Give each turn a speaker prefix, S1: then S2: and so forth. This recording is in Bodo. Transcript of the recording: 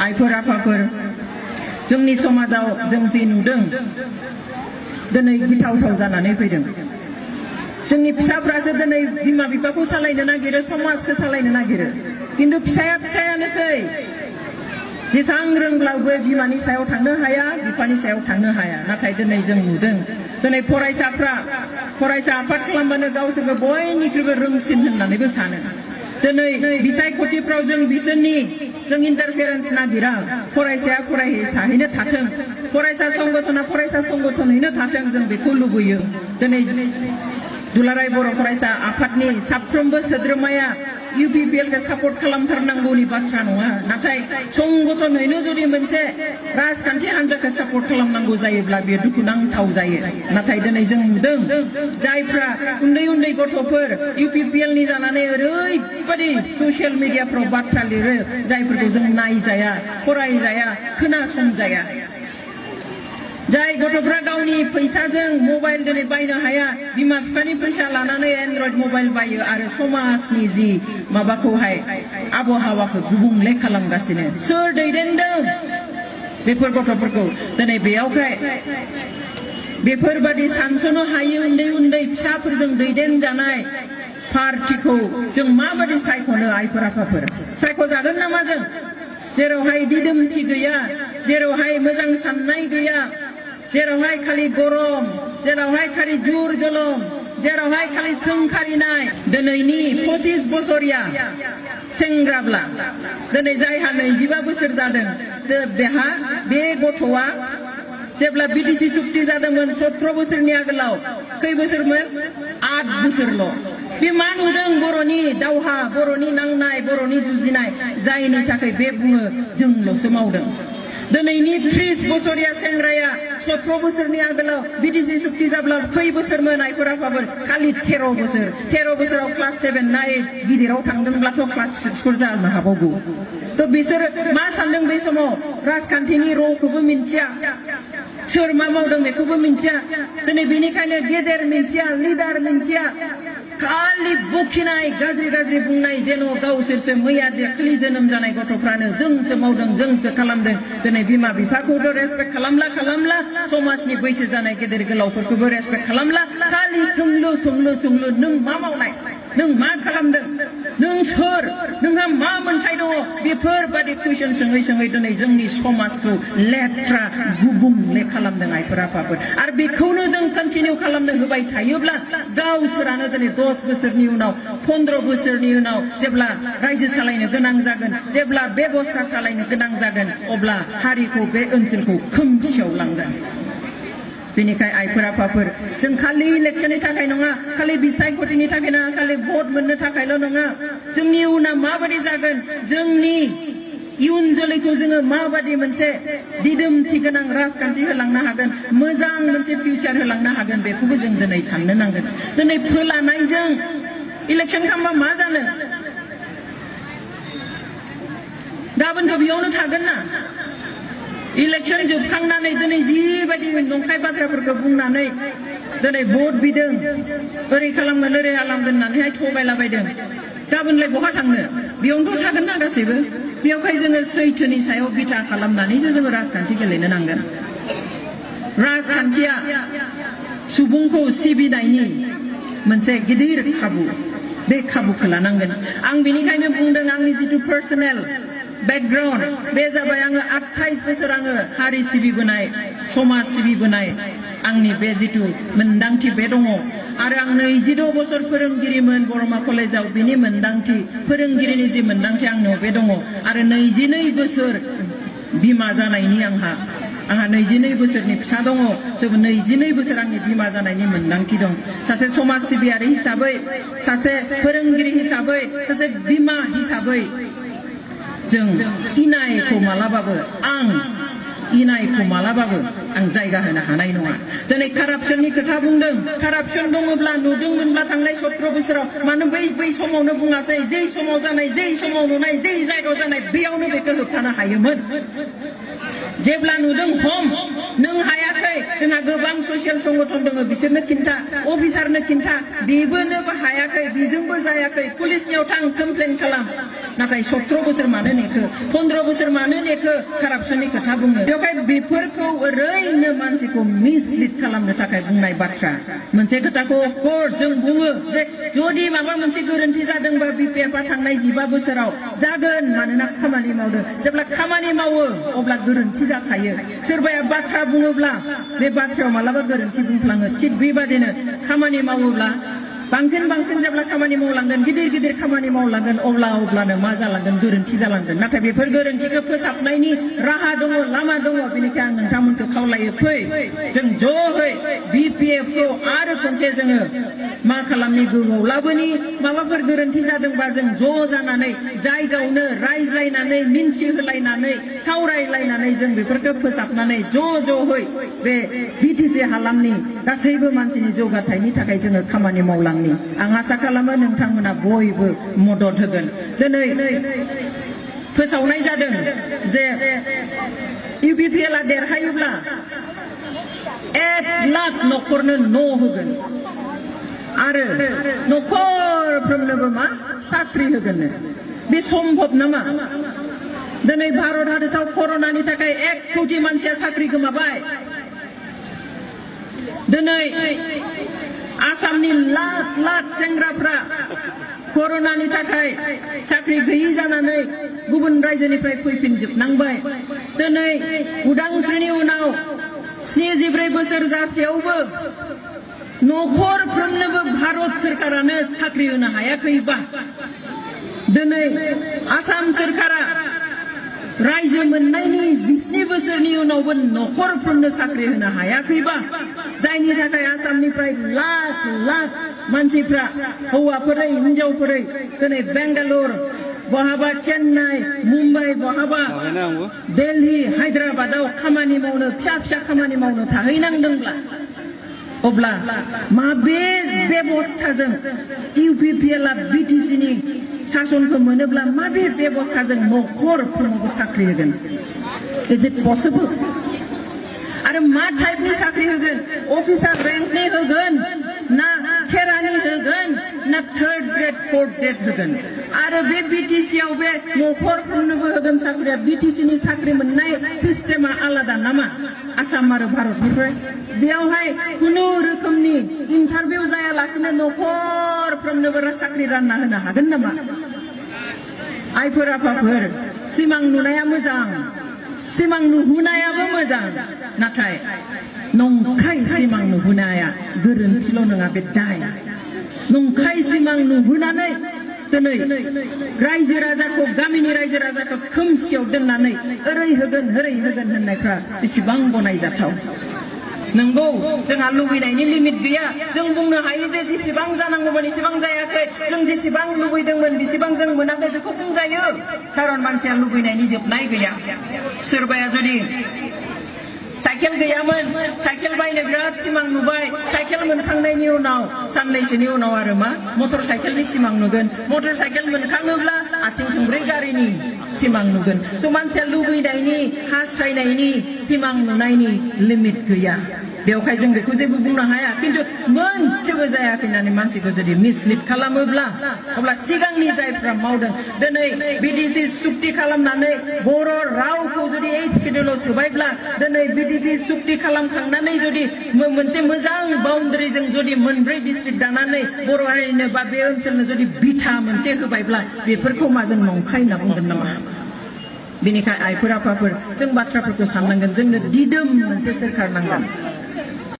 S1: आइफोर आफाफोर जोंनि समाजाव जों जे नुदों दिनै गिथावथाव जानानै फैदों जोंनि फिसाफ्रासो दिनै बिमा बिफाखौ सालायनो नागिरो समाजखौ सालायनो नागिरो किन्तु फिसायानोसै जेसां रोंब्लाबो बिमानि सायाव थांनो हाया बिफानि सायाव थांनो हाया नाथाय दिनै जों नुदों दिनै फरायसा आफाद खालामबानो गावसोरबो बयनिख्रुइबो रोंसिन होननानैबो सानो दिनै बिसायख'थिफ्राव जों बिसोरनि जों इन्टारफेरेन्स नागिरा फरायसाया फरायसाहैनो थाथों फरायसा संगठनैनो थाथों जों बेखौ लुबैयो दिनै दुलाराय बर' फरायसा आफादनि साफ्रोमबो सोद्रोमाया UPPL खौ सापर्ट खालामथारनांगौनि बाथ्रा नङा नाथाय संगठनैनो जुदि मोनसे राजखान्थि हान्जाखौ सापर्ट खालामनांगौ जायोब्ला बेयो दुखुनांथाव जायो नाथाय दिनै जों नुदों जायफ्रा उन्दै गथ'फोर UPPL नि जानानै ओरैबायदि ससियेल मिडियाफ्राव बाथ्रा लिरो जायफोरखौ जों नायजाया फरायजाया खोनासंजाया जाय गथ'फ्रा गावनि फैसाजों मबाइल दिनै बायनो हाया बिमा बिफानि फैसा लानानै एन्ड्रइड मबाइल बायो आरो समाजनि जि माबाखौहाय आबहावाखौ गुबुंले खालामगासिनो सोर दैदेनदों बेफोर गथ'फोरखौ दिनै बेयावहाय बेफोरबादि सानस'नो हायै उन्दै फिसाफोरजों दैदेनजानाय पार्टिखौ जों माबादि सायख'नो आइफोर आफाफोर सायख'जागोन नामा जों जेरावहाय दिदोमथि गैया जेरावहाय मोजां साननाय गैया जेरावहाय खालि गरम जेरावहाय खालि जुर जलम जेरावहाय खालि सोंखारिनाय दिनैनि 25 बोसोरिया सेंग्राब्ला दिनै जायहा 25 बोसोर जादों बेहा बे गथ'आ जेब्ला BTC सुक्ति जादोंमोन 17 बोसोरनि आगोलाव खै बोसोरमोन 8 बोसोरल' बे मा नुदों बर'नि दावहा बर'नि नांनाय बर'नि जुजिनाय जायनि थाखाय बे बुङो जोंल'सो मावदों दिनैनि 30 बोसोरिया सेंग्राया 17 बोसोरनि आगोलाव BTC सुक्ति जाब्ला खै बोसोरमोन आइफोर आफाफोर खालि 13 बोसोराव क्लास 7 ना 8 गिदिराव थांदोंब्लाथ' क्लास 6 फोर जानो हागौ थ' बिसोर मा सानदों बे समाव राजखान्थिनि रलखौबो मिन्थिया सोर मा मावदों बेखौबो मिन्थिया दिनै बेनिखायनो गेदेर मिन्थिया लिडार मिन्थिया खालि बखिनाय गाज्रि बुंनाय जेन' गावसोरसो मैया दाखालि जोनोम जानाय गथ'फ्रानो जोंसो मावदों जोंसो खालामदों दिनै बिमा बिफाखौथ' रेसपेक्ट खालामला समाजनि बैसो जानाय गेदेर गोलावफोरखौबो रेसपेक्ट खालामला खालि सोंलु नों मा मावनाय नों मा खालामदों नों सोर नोंहा मा मोन्थाय दङ बेफोरबादि कुइसन सोङै दिनै जोंनि समाजखौ लेथ्रा गुबुंले खालामदों आइफोर आफाफोर आरो बेखौनो जों कन्टिनिउ खालामनो होबाय थायोब्ला गावसोरानो दिनै 10 बोसोरनि उनाव 15 बोसोरनि उनाव जेब्ला रायजो सालायनो गोनां जागोन जेब्ला बेबस्था सालायनो गोनां जागोन अब्ला हारिखौ बे ओनसोलखौ खोमसियाव लांगोन बेनिखाय आइफोर आफाफोर जों खालि इलेक्शननि थाखाय नङा खालि बिसायख'थिनि थाखाय नङा खालि भट मोननो थाखायल' नङा जोंनि इयुना माबादि जागोन जोंनि इयुन जोलैखौ जोङो माबादि मोनसे दिदोमथि गोनां राजखान्थि होलांनो हागोन मोजां मोनसे फिउचार होलांनो हागोन बेखौबो जों दिनै साननो नांगोन दिनै फोलानायजों इलेक्शन खालामबा मा जानो गाबोनथ' बेयावनो थागोन ना इलेक्शन जोबखांनानै दिनै जिबायदि नंखाय बाथ्राफोरखौ बुंनानै दिनै भट बिदों ओरै खालामगोन ओरै खालामगोन होननानैहाय थगायलाबायदों गाबोनलाय बहा थांनो बेयावनोथ' थागोन ना गासैबो बेयावहाय जोङो सैथोनि सायाव बिथा खालामनानैसो जोङो राजखान्थि गेलेनो नांगोन राजखान्थिया सुबुंखौ सिबिनायनि मोनसे गिदिर खाबु बे खाबुखौ लानांगोन आं बेनिखायनो बुंदों आंनि जितु पार्सनेल बेकग्राउन्ड बे जाबाय आङो 28 बोसोर आङो हारि सिबिबोनाय समाज सिबिबोनाय आंनि बे जितु मोन्दांथि बे दङ आरो आं 26 बोसोर फोरोंगिरिमोन बरमा कलेजाव बिनि मोन्दांथि फोरोंगिरिनि जि मोन्दांथि आंनाव बे दङ आरो 22 बोसोर बिमा जानायनि आंहा 22 बोसोरनि फिसा दङ 22 बोसोर आंनि बिमा जानायनि मोन्दांथि दं सासे समाज सिबियारि हिसाबै सासे फोरोंगिरि हिसाबै सासे बिमा हिसाबै जों इनायखौ मालाबाबो आं जायगा होनो हानाय नङा दिनै कारापसननि खोथा बुंदों कारापसन दङब्ला नुदोंमोनब्ला थांनाय 17 बोसोराव मानो बै समावनो बुङासै जै समाव जानाय जै समाव नुनाय जै जायगायाव जानाय बेयावनो बेखौ होबथानो हायोमोन जेब्ला नुदों नों हायाखै जोंहा गोबां ससियेल संगठन दङ बिसोरनो खिन्था अफिसारनो खिन्था बेबोनो हायाखै बेजोंबो जायाखै पुलिसनियाव थां कमप्लेन खालाम नाथाय 17 बोसोर मानो नेखो 15 बोसोर मानो नेखो कारापसननि खोथा बुङो बेवहाय बेफोरखौ ओरैनो मानसिखौ मिसलिड खालामनो थाखाय बुंनाय बाथ्रा मोनसे खोथाखौ अफकोर्स जों बुङो जे जुदि माबा मोनसे गोरोन्थि जादोंबा बिपिएफआ थांनाय 15 बोसोराव जागोन मानोना खामानि मावदों जेब्ला खामानि मावो अब्ला गोरोन्थि जाखायो सोरबाया बाथ्रा बुङोब्ला बे बाथ्रायाव मालाबा गोरोन्थि बुंफ्लाङो थिग बेबादिनो खामानि मावोब्ला बांसिन जेब्ला खामानि मावलांगोन गिदिर खामानि मावलांगोन अब्लानो मा जालांगोन गोरोन्थि जालांगोन नाथाय बेफोर गोरोन्थिखौ फोसाबनायनि राहा दङ लामा दङ बेनिखायनो आं नोंथांमोनखौ खावलायो फै जों ज'है बिपिएफखौ आरो खनसे जोङो मा खालामनि गोहोआव लाबोनि माबाफोर गोरोन्थि जादोंबा जों ज' जानानै जायगायावनो रायज्लायनानै मिन्थिहोलायनानै सावरायलायनानै जों बेफोरखौ फोसाबनानै ज'है बे बिटिसि हालामनि गासैबो मानसिनि जौगाथायनि थाखाय जोङो खामानि मावलांनि आं आसा खालामो नोंथांमोना बयबो मदद होगोन दिनै फोसावनाय जादों जे इउपिपिएलआ देरहायोब्ला 1 लाख न'खरनो न' होगोन आरो न'खरफ्रोमनोबो मा साख्रि होगोन बे सम्भब नामा दिनै भारत हादराव कर'नानि थाखाय 1 कोटि मानसिया साख्रि गोमाबाय दिनै आसामनि लाख सेंग्राफ्रा कर'नानि थाखाय साख्रि गैयि जानानै गुबुन रायजोनिफ्राय फैफिनजोबनांबाय दिनै उदांस्रिनि उनाव 74 बोसोर जासेयावबो न'खरफ्रोमनोबो भारत सरकारानो साख्रि होनो हायाखैबा दिनै आसाम सरकारा रायजो मोननायनि 17 बोसोरनि उनावबो न'खरफ्रोमनो साख्रि होनो हायाखैबा जायनि थाखाय आसामनिफ्राय लाख मानसिफ्रा हौवाफोरै हिनजावफोरै दिनै बेंगालुर बहाबा चेन्नाइ मुम्बाइ बहाबा दिल्ली हायद्राबादाव खामानि मावनो फिसा खामानि मावनो थाहैनांदोंब्ला अब्ला माबे बेबस्थाजों इउपिपिएलआ बिटिसिनि शासनखौ मोनोब्ला माबे बेबस्थाजों न'खरफ्रोमनोबो साख्रि होगोन इज इट पसिबल आरो मा टाइपनि साख्रि होगोन अफिसार रेंकनि होगोन ना खेरानि होगोन ना 3rd ग्रेड 4th ग्रेड होगोन आरो बे बिटिसिआव बे न'खरफ्रोमनोबो होगोन साख्रिया बिटिसिनि साख्रि मोननाय सिस्टेमा आलादा नामा आसाम आरो भारतनिफ्राय बेयावहाय खुनु रोखोमनि इन्टारभिउ जायालासिनो न'खरफ्रोमनोबो साख्रि रानना होनो हागोन नामा आइफोर आफाफोर सिमां नुनाया मोजां सिमां नुहुनायाबो मोजां नाथाय नंखाय सिमां नुहुनाया गोरोन्थिल' नङा बे दाय नंखाय सिमां नुहुनानै दिनै रायजो राजाखौ गामिनि रायजो राजाखौ खोमसियाव दोननानै ओरै होगोन होननायफ्रा बेसेबां गनायजाथाव नंगौ जोंहा लुबैनायनि लिमिट गैया जों बुंनो हायो जे जेसेबां जानांगौमोन एसेबां जायाखै जों जेसेबां लुबैदोंमोन बेसेबां जों मोनाखै बेखौ बुंजायो खारन मानसिया लुबैनायनि जोबनाय गैया सोरबाया जुदि साइकेल गैयामोन साइकेल बायनो बिराद सिमां नुबाय साइकेल मोनखांनायनि उनाव साननैसोनि उनाव आरो मा मटर साइकेलनि सिमां नुगोन मटर साइकेल मोनखाङोब्ला आथिं थोंब्रै गारिनि सिमां नुगोन स' मानसिया लुबैनायनि हास्थायनायनि सिमां नुनायनि लिमिट गैया बेवहाय जों बेखौ जेबो बुंनो हाया किन्तु मोनसेबो जायाखै होननानै मानसिखौ जुदि मिसलिड खालामोब्ला अब्ला सिगांनि जायफ्रा मावदों दिनै बिटिसि सुक्ति खालामनानै बर' रावखौ जुदि एसकेडुलाव सोबायब्ला दिनै बिटिसि सुक्ति खालामखांनानै जुदि मोनसे मोजां बाउन्डारिजों जुदि मोनब्रै डिस्ट्रिक्ट दानानै बर' हारिनो बा बे ओनसोलनो जुदि बिथा मोनसे होबायब्ला बेफोरखौ माजों नंखाय होनना बुंगोन नामा बेनिखायनो आइफोर आफाफोर जों बाथ्राफोरखौ साननांगोन जोंनो दिदोम मोनसे सोरखार नांगोन